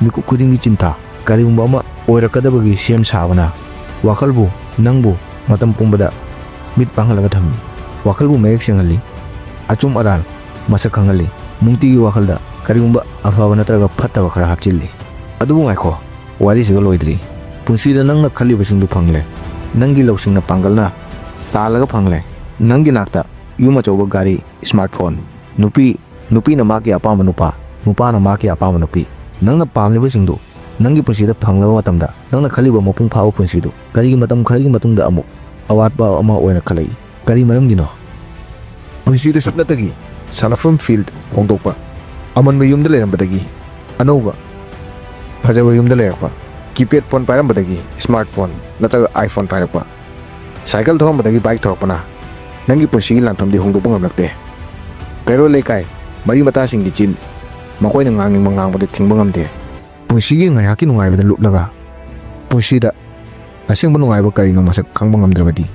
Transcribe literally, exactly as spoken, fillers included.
ꯃꯤꯀꯨꯞ ꯈꯨꯗꯤꯡꯒꯤ ꯆꯤꯟꯊꯥ꯫ ꯀꯔꯤꯒꯨꯝꯕ ꯑꯃ ꯑꯣꯏꯔꯛꯀꯗꯕꯒꯤ ꯁꯦꯝ ꯁꯥꯕꯅ ꯋꯥꯈꯜꯕꯨ, ꯅꯪꯕꯨ ꯃꯇꯝ ꯄꯨꯝꯕꯗ ꯃꯤꯠ ꯄꯥꯡꯍꯜꯂꯒ ꯊꯝꯃꯤ꯫ ꯋꯥꯈꯜꯕꯨ ꯃꯌꯦꯛ ꯁꯦꯡꯍꯜꯂꯤ꯫ ꯑꯆꯨꯝ ꯑꯔꯥꯟ ꯃꯁꯛ ꯈꯪꯍꯜꯂꯤ꯫ ꯅꯨꯡꯇꯤꯒꯤ ꯋꯥꯈꯜꯗ ꯀꯔꯤꯒꯨꯝꯕ ꯑꯐꯕ ꯅꯠꯇ꯭ꯔꯒ ꯐꯠꯇꯕ ꯈꯔ ꯍꯥꯞꯆꯤꯜꯂꯤ꯫ ꯑꯗꯨꯕꯨ ꯉꯥꯏꯈꯣ, ꯋꯥꯔꯤꯁꯤꯒ ꯂꯣꯏꯗ꯭ꯔꯤ꯫ ꯄꯨꯟꯁꯤꯗ ꯅꯪꯅ ꯈꯜꯂꯤꯕꯁꯤꯡꯗꯨ ꯐꯪꯂꯦ꯫ ꯅꯪꯒꯤ ꯂꯧꯁꯤꯡꯅ ꯄꯥꯡꯒꯜꯅ ꯇꯥꯜꯂꯒ ꯐꯪꯂꯦ꯫ ꯅꯪꯒꯤ ꯅꯥꯛꯇ ꯌꯨꯝ ꯑꯆꯧꯕ, ꯒꯥꯔꯤ, ꯁ꯭ꯃꯥꯔꯠ ꯐꯣꯟ, ꯅꯨꯄꯤ, ꯅꯨꯄꯤꯅ ꯃꯥꯒꯤ ꯑꯄꯥꯝꯕ ꯅꯨꯄꯥ, ꯅꯨꯄꯥꯅ ꯃꯥꯒꯤ ꯑꯄꯥꯝꯕ ꯅꯨꯄꯤ꯫ ꯅꯪꯅ ꯄꯥꯝꯂꯤꯕꯁꯤꯡꯗꯨ ꯅꯪꯒꯤ ꯄꯨꯟꯁꯤꯗ ꯐꯪꯂꯕ ꯃꯇꯝꯗ, ꯅꯪꯅ ꯈꯜꯂꯤꯕ ꯃꯄꯨꯡ ꯐꯥꯕ ꯄꯨꯟꯁꯤꯗꯨ ꯀꯔꯤꯒꯤ ꯃꯇꯝ ꯈꯔꯒꯤ ꯃꯇꯨꯡꯗ ꯑꯃꯨꯛ ꯑꯋꯥꯠꯄ ꯑꯃ ꯑꯣꯏꯅ ꯈꯜꯂꯛꯏ? ꯀꯔꯤ ꯃꯔꯝꯒꯤꯅꯣ? ꯄꯨꯟꯁꯤꯗ ꯁꯨꯞꯅꯇꯒꯤ ꯁꯥꯟꯅꯐꯝ, ꯐꯤꯜꯗ ꯍꯣꯡꯗꯣꯛꯄ, ꯑꯃꯟꯕ ꯌꯨꯝꯗ ꯂꯩꯔꯝꯕꯗꯒꯤ ꯑꯅꯧꯕ ꯐꯖꯕ ꯌꯨꯝꯗ ꯂꯩꯔꯛꯄ, ꯀꯤꯄꯦꯗ ꯐꯣꯟ ꯄꯥꯏꯔꯝꯕꯗꯒꯤ ꯁ꯭ꯃꯥꯔꯠ ꯐꯣꯟ ꯅꯠꯇ꯭ꯔꯒ ꯑꯥꯏꯐꯣꯟ ꯄꯥꯏꯔꯛꯄ, ꯁꯥꯏꯀꯜ ꯊꯧꯔꯝꯕꯗꯒꯤ ꯕꯥꯏꯛ ꯊꯧꯔꯛꯄꯅ ꯅꯪꯒꯤ ꯄꯨꯟꯁꯤꯒꯤ ꯂꯥꯟꯐꯝꯗꯤ ꯍꯣꯡꯗꯣꯛꯄ ꯉꯝꯂꯛꯇꯦ꯫ ꯀꯩꯔꯣꯜ ꯂꯩꯀꯥꯏ, ꯃꯔꯤ ꯃꯇꯥꯁꯤꯡꯒꯤ ꯆꯤꯟ, ꯃꯈꯣꯏꯅ ꯉꯥꯡꯅꯤꯡꯕ ꯉꯥꯡꯕꯗ ꯊꯤꯡꯕ ꯉꯝꯗꯦ꯫ ꯄꯨꯟꯁꯤꯒꯤ ꯉꯥꯏꯍꯥꯛꯀꯤ ꯅꯨꯡꯉꯥꯏꯕꯗ ꯂꯨꯞꯂꯒ, ꯄꯨꯟꯁꯤꯗ ꯑꯁꯦꯡꯕ ꯅꯨꯡꯉꯥꯏꯕ ꯀꯔꯤꯅꯣ ꯃꯁꯛ ꯈꯪꯕ ꯉꯝꯗ꯭ꯔꯕꯗꯤ,